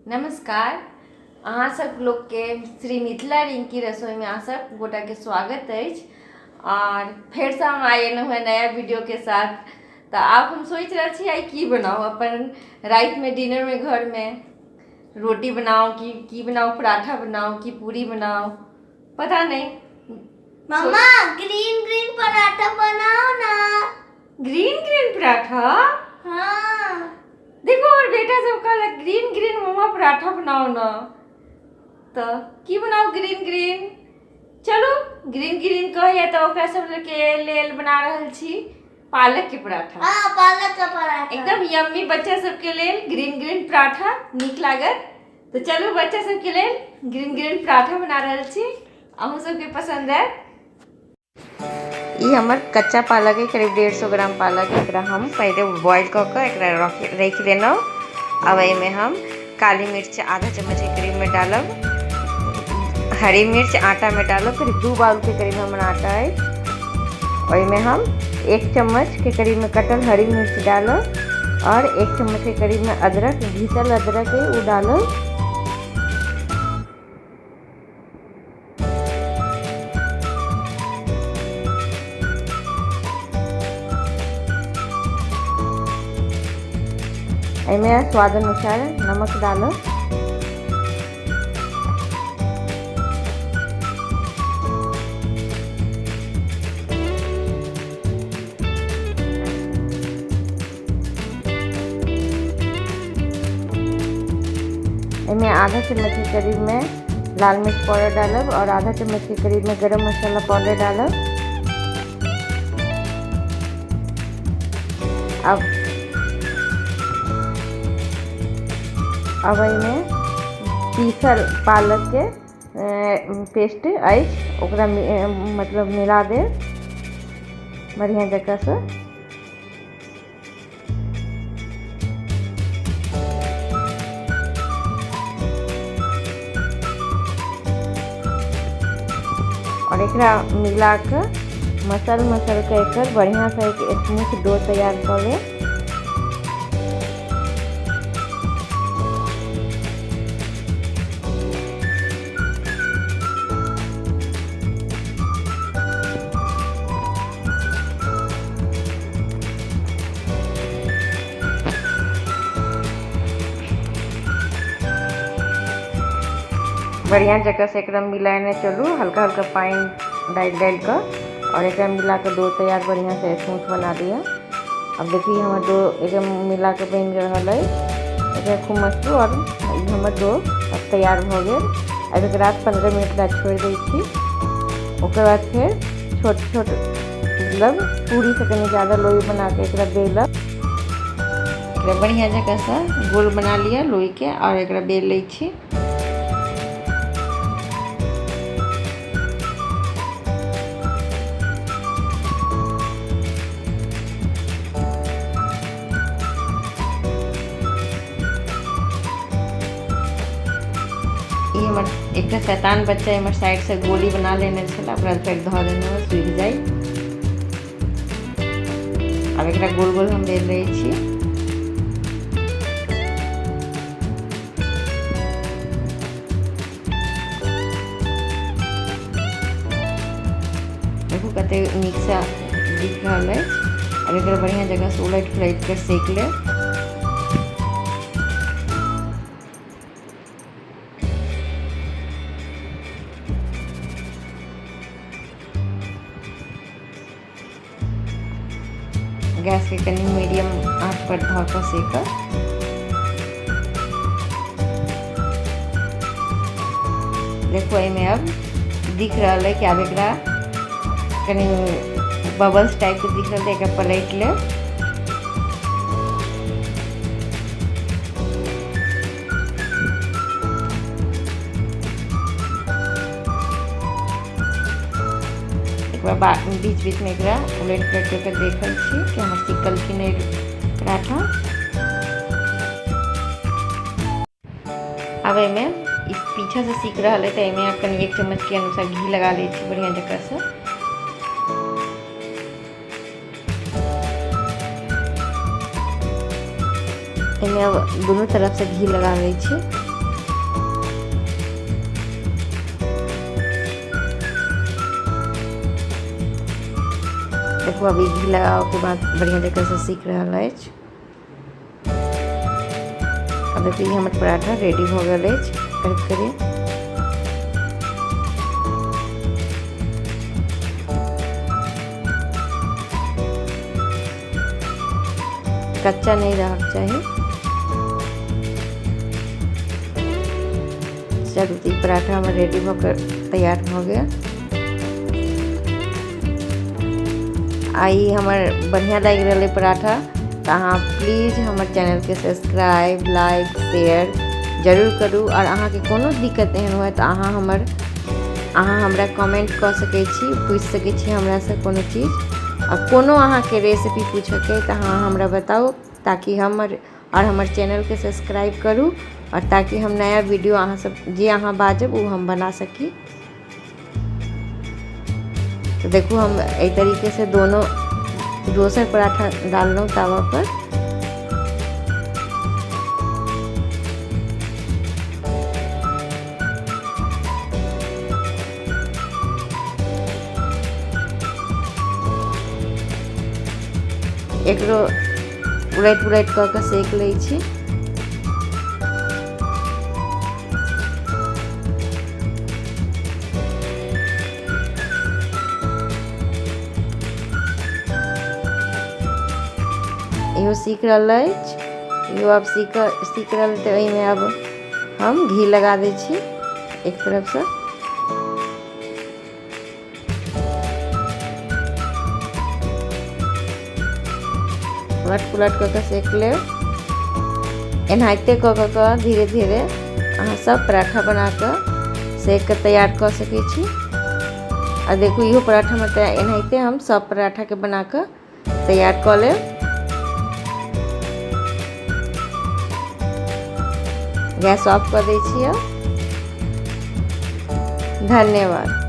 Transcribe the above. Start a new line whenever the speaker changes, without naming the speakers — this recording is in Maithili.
नमस्कार, अहाँ सब लोगके श्री मिथिला रिंकी रसोईमे अहाँ सब गोटाके स्वागत अछि। और फेरसँ हम आइ एलहुँ हेँ नया वीडियोके साथ। तऽ आब हम सोचि रहल छी आइ की बनाउ अपन रातिमे डिनरमे, घरमे रोटी बनाउ कि की बनाउ, पराठा बनाउ कि पूरी बनाउ, पता नहीं।
मम्मा, ग्रीन ग्रीन पराठा बनाओ ना।
Green green paratha?
हाँ।
देखो, हमर बेटा सब कहलक ग्रीन ग्रीन मम्मा पराठा बनाओ ना, तऽ की बनाउ ग्रीन ग्रीन? चलू, ग्रीन ग्रीन कहैया तऽ ओकरा सब के लेल बना रहल छी पालक के पराठा।
हाँ, पालक का पराठा।
एकदम यम्मी, बच्चा सबके लेल ग्रीन ग्रीन पराठा नीक लागत। तऽ चलू, बच्चा सबके लेल ग्रीन ग्रीन पराठा बना रहल छी, अहूँ सबके पसंद आयत। ई हमर कच्चा पालक है, करीब 150 ग्राम पालक। एकरा हम पहिले बॉईल कऽ कऽ एकरा राखि लेलहुँ। अब एहिमे हम काली मिर्च आधा चम्मच के करीब में डालब, हरी मिर्च आटा में डालब। करीब 2 बाउल के करीब हमर आटा अछि। ओहिमे हम 1 चम्मच के करीब में कटल हरी मिर्च डालब और 1 चम्मच के करीब में अदरक, घिसल अदरक है, वो डालब। एहिमे स्वाद अनुसार नमक डालब। एहिमे आधा चम्मच के करीब में लाल मिर्च पाउडर डालब और आधा चम्मच के करीब में गरम मसाला पाउडर डालब। अब एहिमे पीसल पालक के पेस्ट अछि, ओकरा मतलब मिला देब बढ़िया जकाँ से। और एकरा मिला कऽ मसल मसल के एकर बढ़िया से एक स्मूथ डो तैयार कऽ लेब। बढ़िया जगह से एकरा मिलाने चलू, हल्का हल्का पानि डालि डालि कऽ और एकरा मिला कऽ डो तैयार बढ़िया से स्मूथ बना दिअ। अब देखिए, हमर डो एकदम मिला कऽ बनि रहल अछि। एकरा खूब मसलू और ई हमर डो अब तैयार भऽ गेल। अब एकरा 15 मिनट ला छोड़ि दै छी। ओकर बाद फेर छोट छोट, मतलब पूरी से कनि ज़्यादा लोई बना के एकरा बेलब। एकरा बढ़िया जगह से गोल बना लिअ लोई के और एकरा बेल लै छी। ई हमर एकटा शैतान बच्चा हमर साइड से गोली बना लेने छल, ओकरा फेर धऽ देलहुँ, सूखि जाय। अब एकरा गोल गोल हम बेल लै छी। देखू कते नीक से दिख रहल अछि। अब एकरा बढ़िया जगह से उलटि पलटि कऽ सेक लेब। गैस के कनि मीडियम आंच पर धऽ कऽ सेकब। देखो, एहिमे अब दिख रहल है कि आब एकरा कनि बबल्स टाइप के दिख रहल है। एकरा पलटि लेब। एक बार बीच बीच में एकरा उलटि पलटि कऽ देखै छी कि हमर सिकल कि नहि पराठा। अब एहिमे ई पीछा से सीख रहल है, तऽ एहिमे कनि 1 चम्मच के अनुसार घी लगा लै छी बढ़िया जकाँ से। एहिमे अब दुनू तरफ से घी लगा लै छी। देखू अभी घी लगाबऽके बाद बढ़िआँ जकाँसँ सीख रहल अछि। आब देखू ई हमर पराठा रेडी भऽ गेल अछि करीब करीब। कच्चा नहीं रहक चाही। चलू ई पराठा हमर रेडी भऽ कऽ तैयार भऽ गेल। आ ई हमर बढ़िआँ लागि रहल अइ पराठा, तऽ अहाँ प्लीज हमर चैनलके सब्सक्राइब, लाइक, शेयर जरूर करू। आओर अहाँके कोनो दिक्कत एहन हुए तऽ अहाँ हमरा कमेंट कऽ सकै छी, पूछि सकै छी हमरासँ कोनो चीज। आ कोनो अहाँके रेसिपी पूछऽके तऽ अहाँ हमरा बताउ, ताकि हमर आओर हमर चैनलके सब्सक्राइब करू आओर ताकि हम नया वीडियो अहाँ सब जे अहाँ बाजब ओ हम बना सकी। तऽ देखू हम एहि तरीकेसँ दोनो दोसर पराठा डाललहुँ तावा पर। एकरो उलटि पुलटि कऽ कऽ सेक लै छी। इहो सीख रहल अछि, इहो आब सीख रहल, तऽ एहिमे आब हम घी लगा दै छी एक तरफसँ। उलट पुलट कऽ कऽ सेक लेब। एनाहिते कऽ कऽ कऽ धीरे धीरे अहाँ सब पराठा बना कऽ सेक कऽ तैयार कऽ सकै छी। आ देखू इहो पराठामे तऽ एनाहिते हम सब पराठाके बना कऽ तैयार कऽ लेब। गैस ऑफ कऽ दै छी। धन्यवाद।